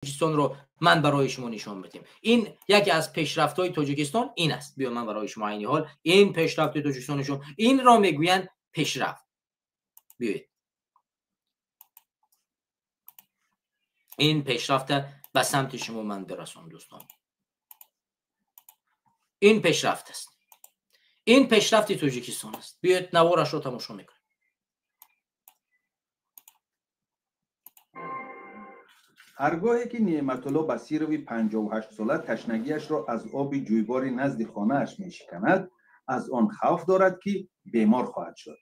Тоҷикистонро ман барои шумо нишон медиҳам. Ин яке аз пешрафтҳои Тоҷикистон ин аст. Биё, ман барои шумо айни ҳол ин пешрафти Тоҷикистон нишон, инро мегӯянд пешрафт. Биёед, ин пешрафта ба самти шумо ман бирасон, дӯстон. Ин пешрафт аст, ин пешрафти Тоҷикистон аст. Биёед, наворашро тамошо мекунем. Ҳар гоҳе ки Неъматулло Басирови 58-сола ташнагиашро аз оби ҷӯйбори назди хонааш мешиканад, аз он хавф дорад, ки бемор хоҳад шуд.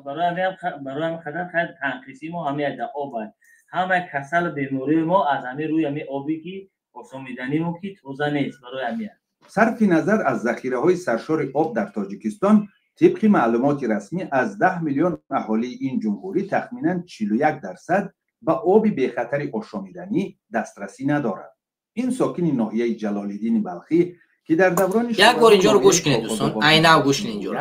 Барои ҳамин қадар хайр танқисӣ мо ҳамин об аст. Ҳамаи касалу бемории мо аз ҳамин рӯи ҳамин обе ки осомиданимо ки тоза нест, барои ҳамин. Сарфи назар аз захираҳои саршори об дар Тоҷикистон, тибқи маълумоти расмӣ, аз 10 миллион аҳолии ин ҷумҳурӣ тахминан 41% ба оби бехатари ошомиданӣ дастрасӣ надорад. Ин сокини ноҳияи Ҷалолиддини Балхӣ, ки дар даврони Як бор инҷоро гӯш кунед, дӯстон, айнав гӯш кунед инҷоро.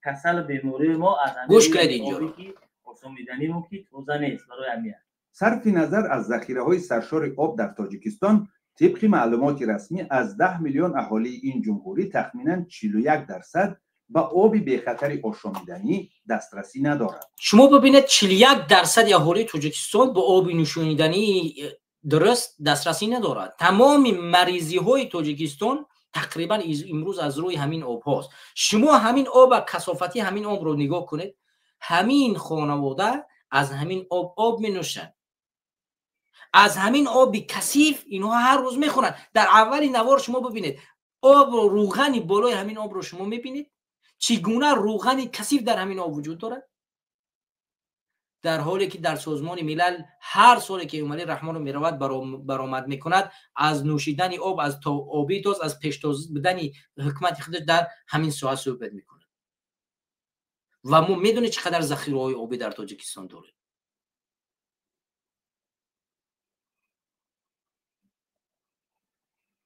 Касалу бемории мо аз Гӯш кунед инҷоро. ки осомиданимо ки тоза нест, барои ҳамин. Сарфи назар аз захираҳои саршори об дар Тоҷикистон, тибқи маълумоти расмӣ, аз 10 миллион аҳолии ин ҷумҳурӣ тахминан 41% ба оби бехатари ошомиданӣ дастрасӣ надорад. Шумо бибинед, 41 дарсади аҳолии Тоҷикистон ба оби нӯшонидании дуруст дастрасӣ надорад. Тамоми маризиҳои Тоҷикистон тақрибан имрӯз аз рӯи ҳамин обҳост. Шумо ҳамин оба, касофатӣ ҳамин обро нигоҳ кунед. Ҳамин хонавода аз ҳамин об об менӯшанд, аз ҳамин оби касиф инҳо ҳар рӯз мехӯранд. Дар аввали навор шумо бибинед, об, рӯғани болои ҳамин обро шумо мебинед, чӣ гуна рӯғани касиф дар ҳамин об вуҷуд дорад. Дар ҳоле ки дар Созмони Милал ҳар соле ки Эмомалӣ Раҳмонов меравад, баромад мекунад, аз нӯшидани об, аз оби тоз, аз пештоз будани ҳукумати худаш дар ҳамин соҳа суҳбат мекунад. Ва мо медонед, чӣ қадар захираҳои обӣ дар Тоҷикистон дорем.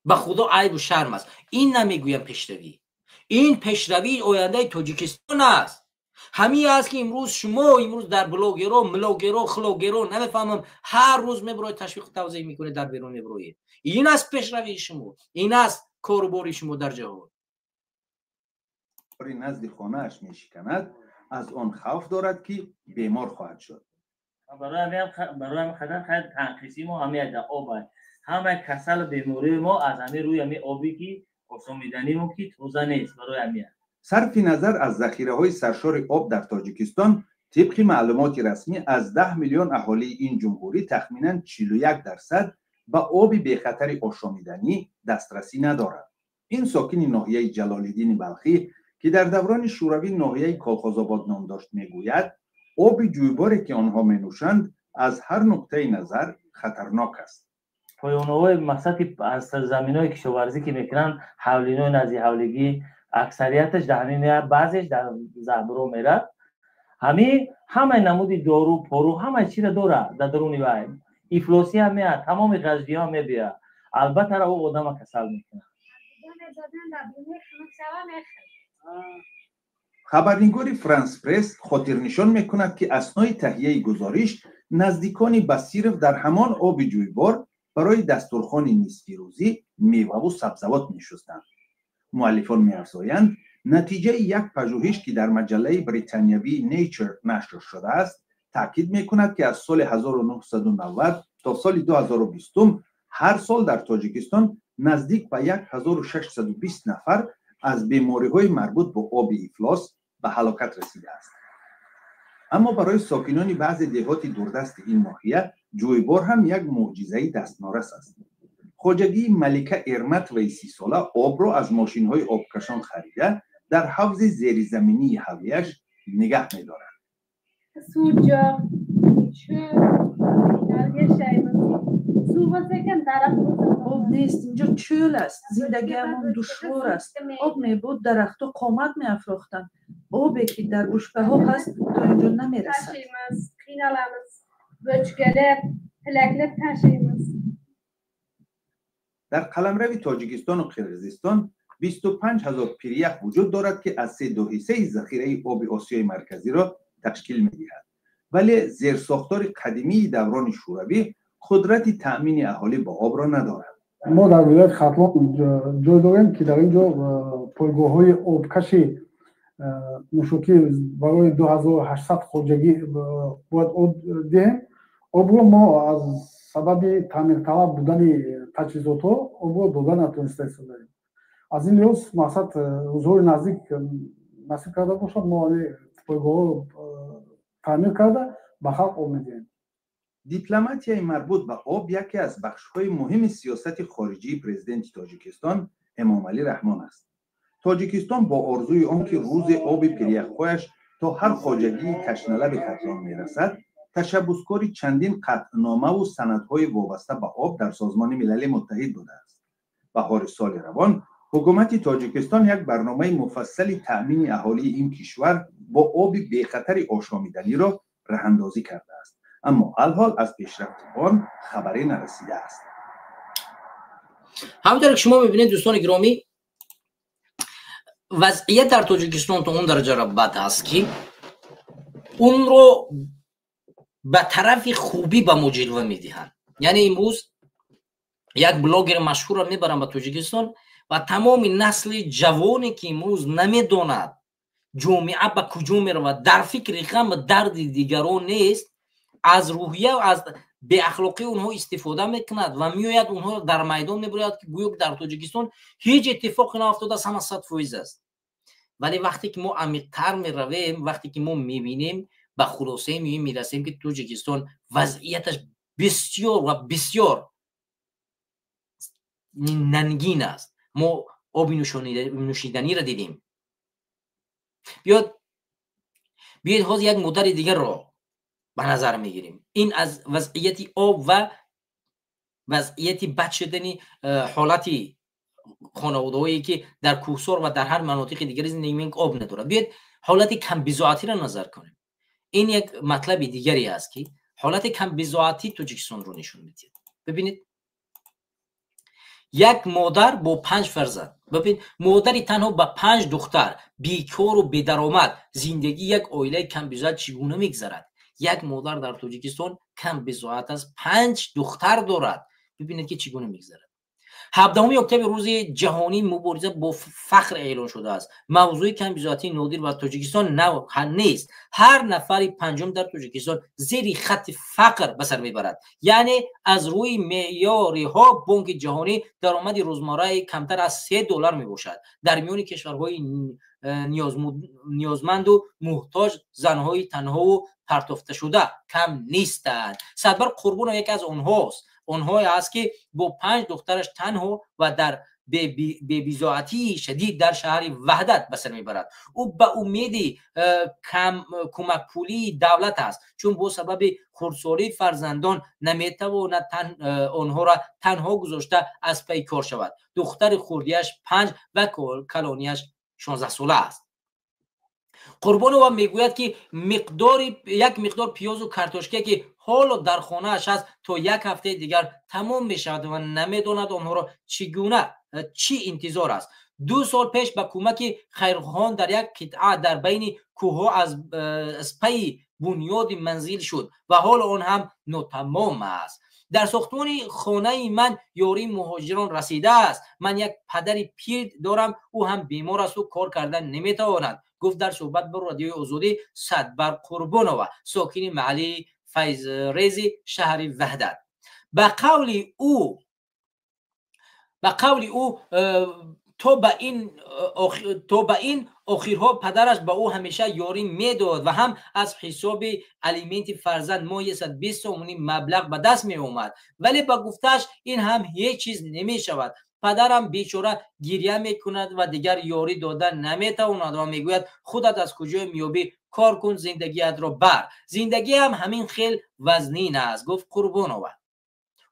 Ба Худо, айбу шарм аст. Ин намегӯям пешравӣ, ин пешравии ояндаи Тоҷикистон аст. Ҳамин аст, ки имрӯз шумо имрӯз дар блогеро, млогеро, хлогеро, намефаҳмам, ҳар рӯз мебуроед, ташвиқу тавзеҳ мекунед, дар берун мебуроед. Ин аст пешравии шумо, ин аст корубори шумо дар ҷаҳон. Назди хонааш мешиканад, аз он хавф дорад, ки бемор хоҳад шуд. Барои ҳамин қадар хайр танқисӣ мо ҳамин об аст. Ҳамаи касалу бемории мо аз ҳамин рӯи ҳамин обе ки осомиданимо ки тоза нест, барои ҳамин. Сарфи назар аз захираҳои саршори об дар Тоҷикистон, тибқи маълумоти расмӣ, аз 10 миллион аҳолии ин ҷумҳурӣ тахминан 41% ба оби бехатари ошомиданӣ дастрасӣ надорад. Ин сокини ноҳияи Ҷалолиддини Балхӣ, ки дар даврони шӯравӣ ноҳияи Колхозобод ном дошт, мегӯяд, оби ҷӯйборе, ки онҳо менӯшанд, аз ҳар нуқтаи назар хатарнок аст. Поёнаҳои мақсад, ки аз заминҳои кишоварзӣ ки мекунанд, ҳавлинои назди ҳавлигӣ, аксарияташ дар ҳамин меяд, баъзеш дар заҳбуро мерад. Ҳамин ҳамаи намуди дору пору, ҳамаи чиро дорад дар даруни вай. Ифлосӣ ҳам меяд, тамоми ғаждиҳо мебиёяд, албатта ӯ одама касал мекунад. Хабарнигори Франс Пресс хотирнишон мекунад, ки аснои таҳияи гузориш наздикони Басиров дар ҳамон оби ҷӯйбор барои дастурхони нисфирӯзӣ меваву сабзавот мешустанд. Муаллифон меафзоянд, натиҷаи як пажӯҳиш, ки дар маҷаллаи британиявии Nature нашр шудааст, таъкид мекунад, ки аз соли 1990 то соли 2020 ҳар сол дар Тоҷикистон наздик ба 1620 нафар аз бемориҳои марбут ба оби ифлос ба ҳалокат расидааст. Аммо барои сокинони баъзе деҳоти дурдасти ин ноҳия ҷӯйбор ҳам як мӯъҷизаи дастнорас аст. Хоҷагии Малика Эрматоваи 30-сола обро аз мошинҳои обкашон харида, дар ҳавзи зеризаминии ҳавлияш нигаҳ медорад. Suca, çöl, yaşayımız. Suv bo'lsa ekan, daraxt bo'lsa. Об нест, инҷо чӯл аст, зиндагиамон душвор аст. Об мебуд, дарахтҳо қомат меафрохтанд. Обе, ки дар бушкаҳо ҳаст, то инҷо намерасад. Tashiymiz, qiynalamiz. Bochkalab, tilaklab tashiymiz. Дар қаламрави Тоҷикистону Қирғизистон 25 ҳазор пирях вуҷуд дорад, ки аз се ду ҳиссаи захираи оби Осиёи Марказиро ташкил медиҳад. Вале зерсохтори қадимии даврони шӯравӣ Қудрати таъмини аҳолӣ бо обро надорад. Мо дар вилояти Хатлон ҷой дорем, ки дар ин ҷо пойгоҳҳои обкаши нӯшокӣ барои 2800 хоҷагӣ бояд об диҳем. Обро мо аз сабаби таъмирталаб будани таҷҳизотҳо обро дода натониста истодаем. Аз ин лиҳоз, мақсад, рӯзҳои наздик насиб карда бошад, мо пойгоҳҳоро таъмир карда, ба халқ об медиҳем. Дипломатияи марбут ба об яке аз бахшҳои муҳими сиёсати хориҷии президенти Тоҷикистон Эмомалӣ Раҳмон аст. Тоҷикистон бо орзуи он ки рӯзе оби пиряхҳояш то ҳар хоҷагии ташналаби Хатлон мерасад, ташаббускори чандин қатъномаву санадҳои вобаста ба об дар Созмони Милали Муттаҳид будааст. Баҳори соли равон ҳукумати Тоҷикистон як барномаи муфассали таъмини аҳолии ин кишвар бо оби бехатари ошомиданиро раҳандозӣ кардааст, аммо алҳол аз пешрафти он хабаре нарасидааст. Ҳамонтавре ки шумо мебинед, дӯстони гиромӣ, вазъият дар Тоҷикистон то он дараҷа бад аст, ки онро ба тарафи хубӣ ба мо ҷилва медиҳанд. Яъне имрӯз як блогери машҳурро мебарам ба Тоҷикистон ва тамоми насли ҷавоне, ки имрӯз намедонад ҷомеа ба куҷо меравад, дар фикри ғам дарди дигарон нест, аз рӯҳия, аз беахлоқии онҳо истифода мекунад ва меояд, онҳоро дар майдон мебурад, ки гӯё дар Тоҷикистон ҳеҷ иттифоқе наафтодааст, ҳама 100% аст. Вале вақте ки мо амиқтар меравем, вақте ки мо мебинем, ба хулосае мерасем, ки Тоҷикистон вазъияташ бисёр ва бисёр нангин аст. Мо оби нӯшиданиро дидем. Биёед, ҳозир як модари дигарро ба назар мегирем. Ин аз вазъияти об ва вазъияти бад шудани ҳолати хонаводаҳое, ки дар кӯҳсор ва дар ҳар манотиқи дигари зиндагӣ мекунанд, об надорад. Биёед, ҳолати камбизоатиро назар кунем. Ин як матлаби дигаре аст, ки ҳолати камбизоатии Тоҷикистонро нишон медиҳад. Бибинед, як модар бо панҷ фарзанд. Бибин, модари танҳо ба панҷ духтар, бекору бедаромад. Зиндагии як оилаи камбизоат чӣ гуна мегзарад? Як модар дар Тоҷикистон камбизоат аст, панҷ духтар дорад. Бибинед, ки чӣ гуна мегзарад. 17 октябр рӯзи ҷаҳонии мубориза бо фақр эълон шудааст. Мавзӯи камбизоатии нодир ба Тоҷикистон нав нест. Ҳар нафари панҷум дар Тоҷикистон зери хатти фақр ба сар мебарад, яъне аз рӯи меъёриҳо Бонки Ҷаҳонӣ даромади рӯзмарраи камтар аз 3 доллар мебошад. Дар миёни кишварҳои ниёзманду муҳтоҷ занҳои танҳову партофташуда кам нестанд. Садбар Қурбонов яке аз онҳост, онҳое аст, ки бо панҷ духтараш танҳо ва дар бебизоатии шадид дар шаҳри Ваҳдат ба сар мебарад. Ӯ ба умеди кӯмакпулии давлат аст, чун бо сабаби хурдсолии фарзандон наметавонад онҳоро танҳо гузошта аз пайи кор шавад. Духтари хурдиаш 5 ва калонияш 16сола аст. Қурбонова мегӯяд, ки миқдори як миқдор пиёзу картошка, ки ҳоло дар хонааш аст, то як ҳафтаи дигар тамом мешавад ва намедонад онҳоро чӣ гуна чӣ интизор аст. 2 сол пеш ба кӯмаки хайрхоҳон дар як қитъа дар байни кӯҳҳо аз пайи бунёди манзил шуд ва ҳоло он ҳам нотамом аст. Дар сохтмони хонаи ман ёрии муҳоҷирон расидааст. Ман як падари пир дорам, ӯ ҳам бемор асту кор кардан наметавонад, гуфт дар суҳбат бо Радиои Озодӣ Садбар Қурбонова, сокини маҳаллии Файзрези шаҳри Ваҳдат. Ба қавли ӯ, то ба ин охирҳо падараш ба ӯ ҳамеша ёрӣ медод ва ҳам аз ҳисоби алименти фарзанд моҳи 120 сомонӣ маблағ ба даст меомад. Вале ба гуфтааш, ин ҳам ҳеҷ чиз намешавад. Падарам бечора гиря мекунад ва дигар ёрӣ дода наметавонад ва мегӯяд: «Худат аз куҷо меёбӣ, кор кун, зиндагиатро бар». Зиндагиам ҳамин хел вазнин аст, гуфт Қурбонова.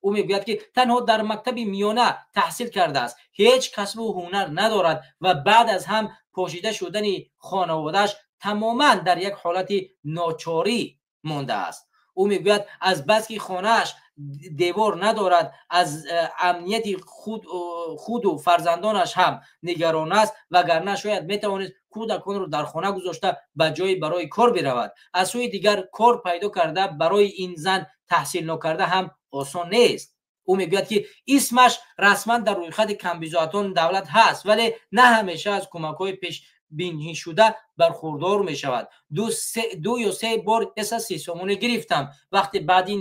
Ӯ мегӯяд, ки танҳо дар мактаби миёна таҳсил кардааст, ҳеҷ касбу ҳунар надорад ва баъд аз ҳам пошида шудани хонаводааш тамоман дар як ҳолати ночорӣ мондааст. Ӯ мегӯяд, аз баски хонааш девор надорад, аз амнияти худу фарзандонаш ҳам нигарон аст, вагарна шояд метавонист кӯдаконро дар хона гузошта, ба ҷое барои кор биравад. Аз сӯи дигар, кор пайдо карда барои ин зан таҳсилнокарда ҳам Осон нест. Ӯ мегӯяд, ки исмаш расман дар рӯйхати камбизоатони давлат ҳаст, вале на ҳамеша аз кӯмакҳои пешбинишуда бархурдор мешавад. Ду ё се бор 130 сомонӣ гирифтам. Вақте баъд ин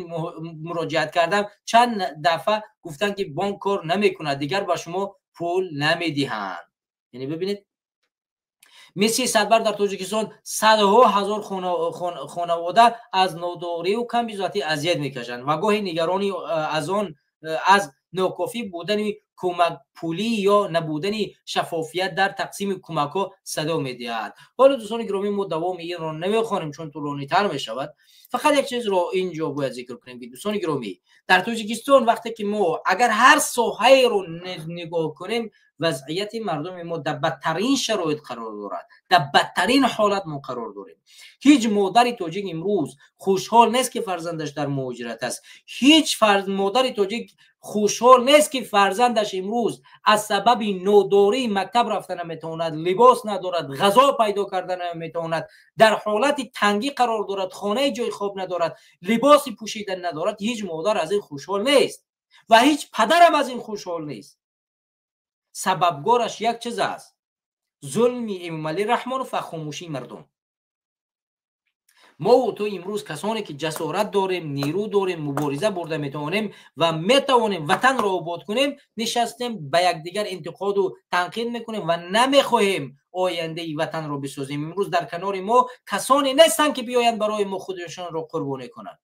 муроҷиат кардам, чанд дафъа гуфтанд, ки бонк кор намекунад, дигар ба шумо пул намедиҳанд. Яъне бибинед, мисли Садбар дар Тоҷикистон садҳо ҳазор хонавода аз нодориву камбизоатӣ азият мекашанд ва гоҳе нигаронӣ аз он аз нокофӣ будани кӯмакпулӣ ё набудани шаффофият дар тақсими кӯмакҳо садо медиҳад. Ҳоло, дӯстони гиромӣ, мо давоми инро намехонем, чун тӯлонитар мешавад. Фақат як чизро ин ҷо бояд зикр кунем, ки, дӯстони гиромӣ, дар Тоҷикистон вақте ки мо агар ҳар соҳаеро нигоҳ кунем, вазъияти мардуми мо дар бадтарин шароит қарор дорад, дар бадтарин ҳолат мо қарор дорем. Ҳеҷ модари тоҷик имрӯз хушҳол нест, ки фарзандаш дар муҳоҷират аст. Ҳеҷ модари тоҷик хушҳол нест, ки фарзандаш имрӯз аз сабаби нодорӣ мактаб рафта наметавонад, либос надорад, ғазо пайдо карда наметавонад, дар ҳолати тангӣ қарор дорад, хонаи ҷои хоб надорад, либоси пӯшидан надорад. Ҳеҷ модар аз ин хушҳол нест ва ҳеҷ падарам аз ин хушҳол нест. Сабабгораш як чиз аст: зулми Эмомалӣ Раҳмонов ва хомӯшии мардум. Мову ту имрӯз, касоне ки ҷасорат дорем, нерӯ дорем, мубориза бурда метавонем ва метавонем ватанро обод кунем, нишастем, ба якдигар интиқоду танқид мекунем ва намехоҳем ояндаи ватанро бисозем. Имрӯз дар канори мо касоне нестанд, ки биёянд барои мо худашонро қурбонӣ кунанд.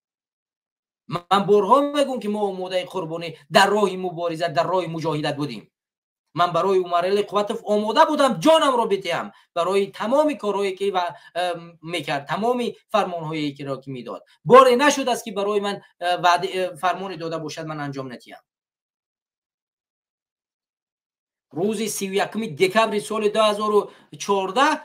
Ман борҳо мегӯм, ки мо омодаи қурбонӣ дар роҳи мубориза, дар роҳи муҷоҳидат будем. Ман барои Умарали Қувватов омода будам ҷонамро бидиҳам, барои тамоми корҳое ки мекард, тамоми фармонҳое ки медод. Боре нашудааст, ки барои ман фармоне дода бошад, ман анҷом надиҳам. Рӯзи 31-уми декабри соли 2014,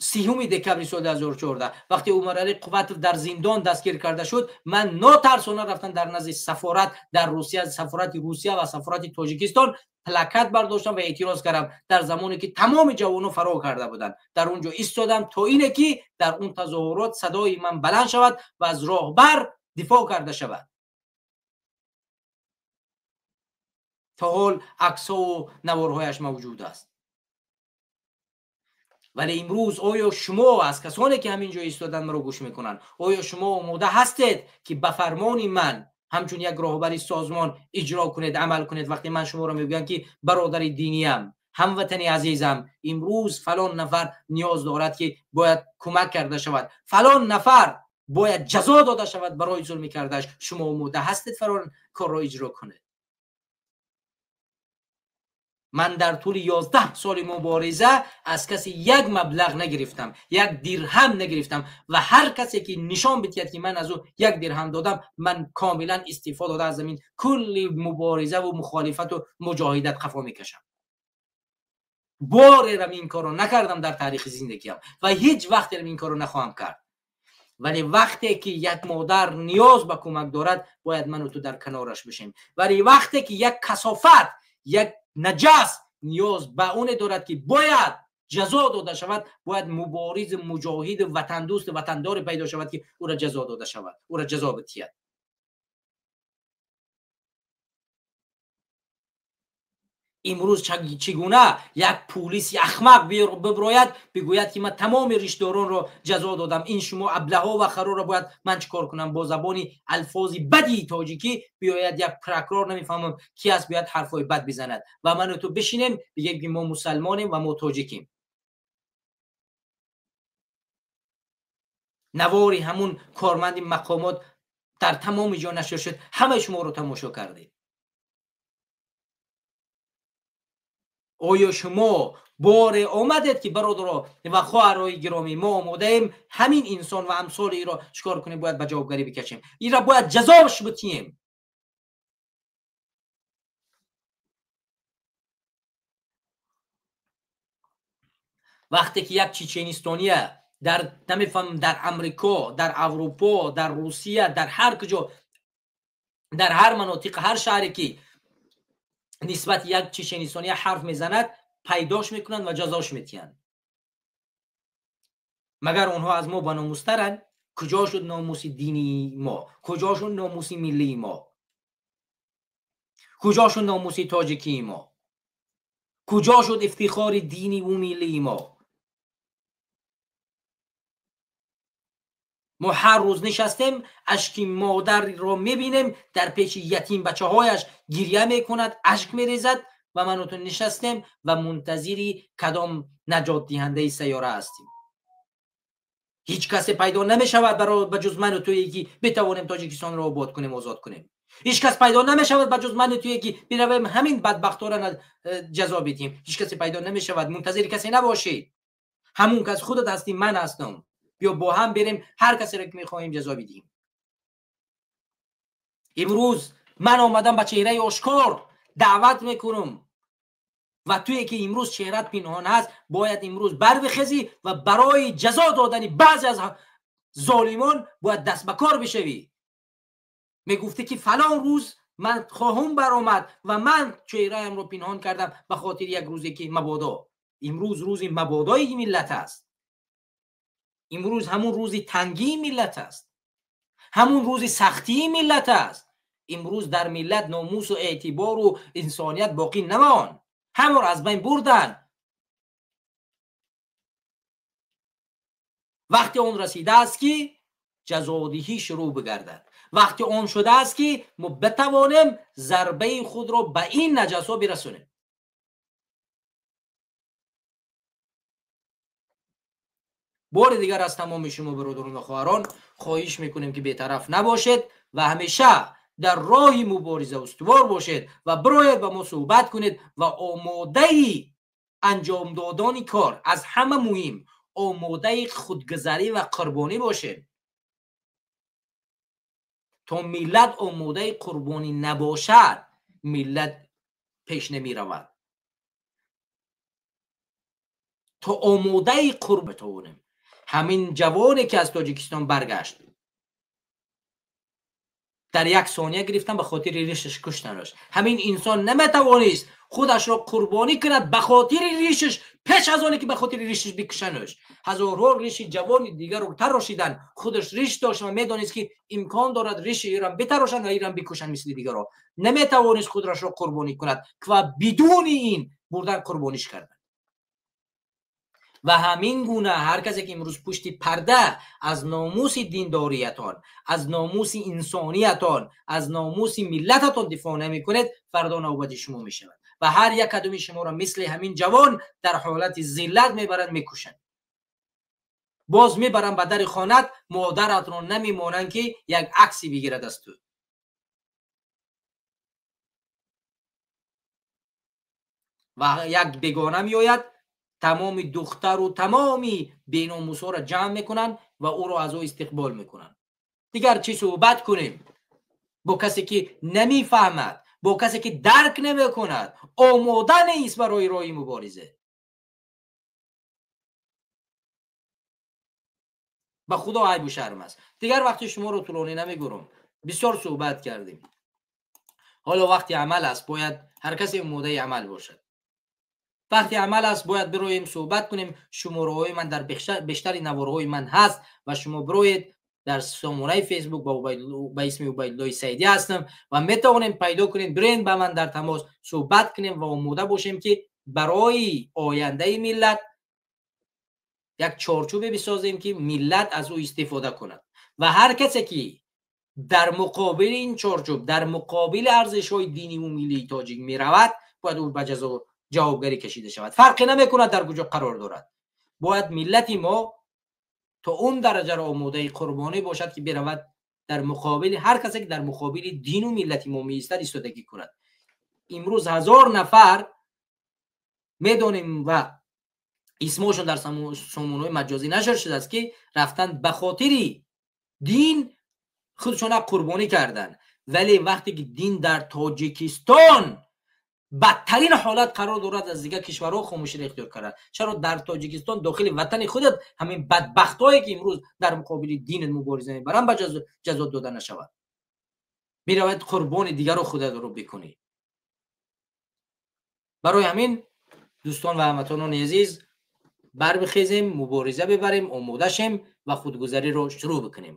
30-уми декабри соли 2014, вақте Умарали Қувватов дар зиндон дастгир карда шуд, ман нотарсона рафтам дар назди сафорат дар Русия, сафорати Русия ва сафорати Тоҷикистон, плакат бардоштам ва эътироз кардам. Дар замоне ки тамоми ҷавонон фарор карда буданд, дар он ҷо истодам, то ине ки дар он тазоҳурот садои ман баланд шавад ва аз роҳбар дифоъ карда шавад. То ҳол аксову наворҳояш мавҷуд аст. Вале имрӯз оё шумо, аз касоне ки ҳамин ҷо истодан маро гӯш мекунанд, оё шумо омода ҳастед, ки ба фармони ман ҳамчун як роҳбари созмон иҷро кунед, амал кунед? Вақте ман шуморо мегӯям, ки бародари диниям, ҳамватани азизам, имрӯз фалон нафар ниёз дорад, ки бояд кӯмак карда шавад, фалон нафар бояд ҷазо дода шавад барои зулми кардааш, шумо омода ҳастед фалон корро иҷро кунед? Ман дар тӯли 11 соли мубориза аз касе як маблағ нагирифтам, як дирҳам нагирифтам, ва ҳар касе ки нишон бидиҳад, ки ман аз ӯ як дирҳам додам, ман комилан истеъфо дода, аз замин кулли муборизаву мухолифату муҷоҳидат қафо мекашам. Борерам ин корро накардам дар таърихи зиндагиам ва ҳеҷ вақтерам ин корро нахоҳам кард. Вале вақте ки як модар ниёз ба кӯмак дорад, бояд ману ту дар канораш бошем. Вале вақте ки як касофат, як наҷас ниёз ба оне дорад, ки бояд ҷазо дода шавад, бояд мубориз, муҷоҳиду ватандӯсту ватандоре пайдо шавад, ки ӯро ҷазо дода шавад, ӯро ҷазо бидиҳад. Имрӯз чӣ гуна як пулиси ахмақ биброяд, бигӯяд, ки ман тамоми ришдоронро ҷазо додам, ин шумо аблаҳо ва хароро бояд ман чӣ кор кунам? Бо забони алфози бади тоҷикӣ биёяд як прокурор, намефаҳмам ки аст, биёяд ҳарфҳои бад бизанад ва ману ту бишинем, бигем, ки мо мусалмонем ва мо тоҷикем. Навори ҳамун корманди мақомот дар тамоми ҷо нашр шуд, ҳамаи шуморо тамошо кардед. Оё шумо боре омадед, ки бародаро ва хоҳарои гиромӣ, мо омодаем ҳамин инсон ва амсоли иро чӣ кор кунем, бояд ба ҷавобгарӣ бикашем, ира бояд ҷазош битием? Вақте ки як чеченистония дар, намефаҳмам, дар Амрико, дар Аврупо, дар Русия, дар ҳар куҷо, дар ҳар манотиқ, ҳар шаҳре ки нисбати як чеченистония ҳарф мезанад, пайдош мекунанд ва ҷазош метиҳанд, магар онҳо аз мо баномустаранд? کجا شد ناموس دینی ما؟ کجا شد ناموس ملی ما؟ کجا شد ناموس تاجیکی ما؟ کجا شد افتخار دینی و ملی ما؟ ما هر روز نشستیم اشک مادر را میبینیم در پیش یتیم بچه هایش گریه میکند، اشک میریزد و من و تو نشستیم و منتظری کدام نجات دهنده سیاره هستیم. هیچ کسی پیدا نمیشود برای بجز من و تو یکی بتوانیم تاجیکستان را آباد کنیم، آزاد کنیم. هیچ کس پیدا نمیشود بجز من و تو یکی برویم همین بدبختا را جزا بدیم. هیچ کسی پیدا نمیشود. منتظر کسی نباشید. همون کس خودت هستی، من هستم. بیا با هم بریم هر کسی را که میخواهیم جزا بدیم. امروز من آمدم با چهره آشکار دعوت میکنم و توی که امروز چهرت پنهان هست باید امروز بر بخیزی و برای جزا دادن بعضی از ظالمان باید دست به کار بشوی. میگفته که فلان روز من خواهم برآمد و من چهره‌ام رو پنهان کردم به خاطر یک روزی که مبادا. امروز روز مبادای ملت است. امروز همون روز تنگی ملت است. همون روز سختی ملت است. امروز در ملت ناموس و اعتبار و انسانیت باقی نمان. همون از بین بردن. وقتی اون رسیده است که جزادهی شروع بگردد. وقتی اون شده است که ما بتوانیم ضربه خود را به این نجسا برسونیم. بار دیگر از تمام شما برادران و خواهران خواهش میکنیم که بی‌طرف نباشید و همیشه در راه مبارزه استوار باشید و برایید با ما صحبت کنید و آماده انجام دادن کار، از همه مهم آماده خودگذری و قربانی باشید. تا ملت آماده قربانی نباشد ملت پیش نمی رود. تا آماده قربانی بتوانیم. همین جوانی که از تاجیکستان برگشت در یک ثانیه گرفتن به خاطر ریشش کشتنش. همین انسان نمیتوانست خودش را قربانی کند به خاطر ریشش، پیش از آنی که به خاطر ریشش بکشنش. هزارها ریش جوان دیگر رو تراشیدن، خودش ریش داشت و میدانست که امکان دارد ریش ایران بتراشند و ایران بکشند مثل دیگر را. نمیتوانست خودش را قربانی کند و بدون این بردن قربانیش کردن. و همین گونه هر کسی که امروز پشت پرده از ناموس دینداریتان، از ناموس انسانیتان، از ناموس ملتتان دفاع نمی کنید، فردا نوبت شما می شود و هر یک کدوم شما را مثل همین جوان در حالت ذلت میبرند، میکشند. باز میبرند به در خانت، مادرت را نمیمانند که یک عکسی بگیرد از تو. و یک بیگانه میآید تمام دختر و تمامی بیناموس‌ها را جمع میکنن و او را از او استقبال میکنن. دیگر چی صحبت کنیم با کسی که نمیفهمد، با کسی که درک نمیکند، آماده نیست برای راه مبارزه. به خدا عیب و شرم است. دیگر وقتی شما رو طولانی نمیگورم، بسیار صحبت کردیم. حالا وقتی عمل است، باید هر کسی آماده عمل باشد. وقتی عمل است باید برویم صحبت کنیم. شماره های من در بیشتر نوارهای من هست و شما بروید در سامانه فیسبوک با اسم عبیدالله سعیدی هستم و میتوانیم پیدا کنیم. برین با من در تماس صحبت کنیم و آماده باشیم که برای آینده ملت یک چارچوب بسازیم که ملت از او استفاده کند و هر کسی که در مقابل این چارچوب، در مقابل ارزش های دینی و ملی تاجیک میرود، باید او به جزا جوابگری کشیده شود. فرقی نمیکند در کجا قرار دارد. باید ملت ما تا اون درجه را آماده قربانی باشد که برود در مقابل هر کسی که در مقابل دین و ملت ما میایستد ایستادگی کند. امروز 1000 نفر میدانیم و اسمشون در سامانه‌های مجازی نشر شده است که رفتن به خاطر دین خودشون قربانی کردن، ولی وقتی که دین در تاجیکستان بدترین حالت قرار دارد از دیگر کشورها خاموشی را اختیار کرد. چرا در تاجیکستان داخل وطن خودت همین بدبختایی که امروز در مقابل دین مبارزه میبرن به جزا داده نشود؟ میرود قربان دیگر رو خودت رو بکنی. برای همین دوستان و هموطنان عزیز، بر بخیزیم، مبارزه ببریم، آماده شیم و ва худгузариро шурӯъ бикунем.